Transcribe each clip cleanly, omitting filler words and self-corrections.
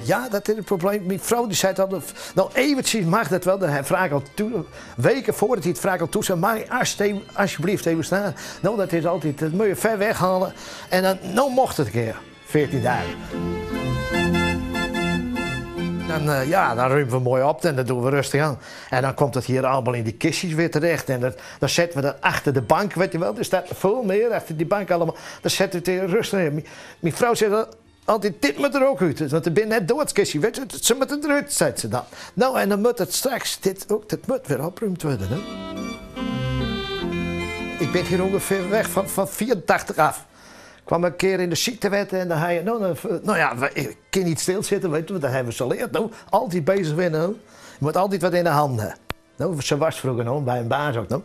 Ja, dat is it probleem. Myn frou dy seit altyd, no eventsjes mag dat wel. Dan fraach ik al toe, weken foar de tiid fraach ik al toe, mag ik alsjeblieft even staan? No, dat is altyd, dat moet je ver weghalen. En dan, no mocht it in kear, 14 dagen. Dan, eh, ja, dan ruimen we mooi op en dat doen we rustig aan. En dan komt het hier allemaal in die kistjes weer terecht. En dat, dan zetten we dat achter de bank, weet je wel. Er staat veel meer achter die bank allemaal. Dan zetten we het rustig in. Myn frou seit altyd, dit moat der ek út, want it binne net doadskistjes, wit je, se moatte derút, seit se dan. No, en dan moat it straks, dit ook, dat moat wer oprúmd wurde, no. Ik bin hjir ûngefear weg fan, fan 84 af. Kwam in kear yn de siektewet en dan ha je, no, no ja, ik kin niet stilsitte, weet je, want dat hawwe we sa leard, no. Altyd bezich binne, no. Je moat altyd wat yn de hannen ha. No, sa was froeger no, by in baas ook no.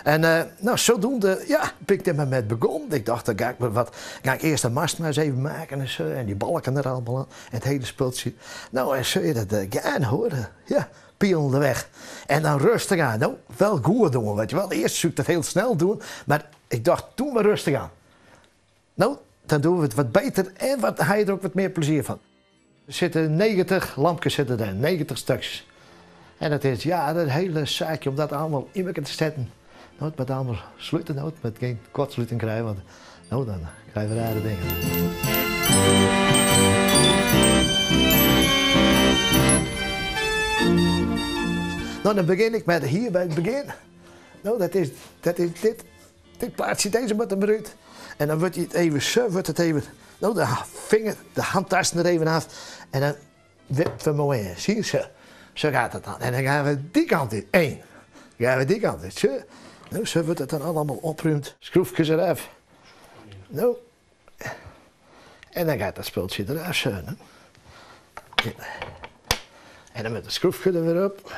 En uh, nou, zodoende, ja, bin ik der met begonnen. Ik dacht, dan ga ik, maar wat, ga ik eerst de mast maar eens even maken en zo. En die balken er allemaal aan. En het hele spultje. Nou, en zul je dat uh, gaan horen. Ja, pielende weg. En dan rustig aan. Nou, wel goed doen, weet je wel. Eerst zoek ik dat heel snel doen. Maar ik dacht, doe maar rustig aan. Nou, dan doen we het wat beter en wat, hij er ook wat meer plezier van. Er zitten 90 lampjes zitten erin, 90 stuks. En dat is, ja, dat hele zaakje om dat allemaal in elkaar te zetten. Nou, het moet allemaal sluiten, nou, het moet geen kortsluiting krijgen, want nou, dan krijgen we rare dingen. Nou, dan begin ik met hier bij het begin. Nou, dat is, dat is dit. Dit plaatsje, deze moet er uit. En dan wordt het even zo, wordt het even... Nou, de vinger, de handtassen er even af. En dan wippen we mooi in. Zie je zo? Zo gaat het dan. En dan gaan we die kant in. Eén. Dan gaan we die kant in. Zo. Nou, zo wordt het dan allemaal opruimd. Schroefjes eraf. Nou. En dan gaat dat spultje eraf zo. Hè. En dan met de schroefje er weer op.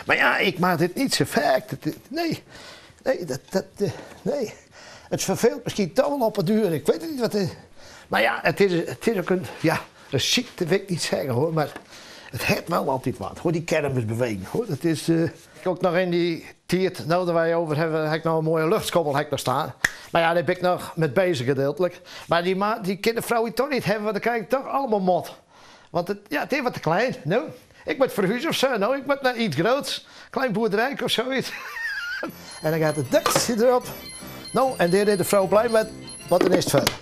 Maar ja, ik maak dit niet zo vaak. Nee, nee, dat, dat, eh, nee. Het verveelt misschien toch wel op het duur. Ik weet het niet wat het is. Maar ja, het is ook een, ja, een ziekte, wil ik niet zeggen hoor. Maar het heeft wel altijd wat. Hoor, die kermisbeweging. Hoor. Dat is uh, ook nog in die tiert, nou, daar wij over hebben, heb ik nog een mooie luchtskoppel heb ik nog staan. Maar ja, daar ben ik nog met bezig gedeeltelijk. Maar die, ma die kindervrouw die toch niet hebben, want dan krijg ik toch allemaal mot. Want het, ja, het is wat te klein. Nou, ik moet verhuizen of zo. Nou, ik moet naar iets groots. Klein boerderij of zoiets. en dan gaat het dekje erop. Nou, en daar is de vrouw blij met, want dan is het verder.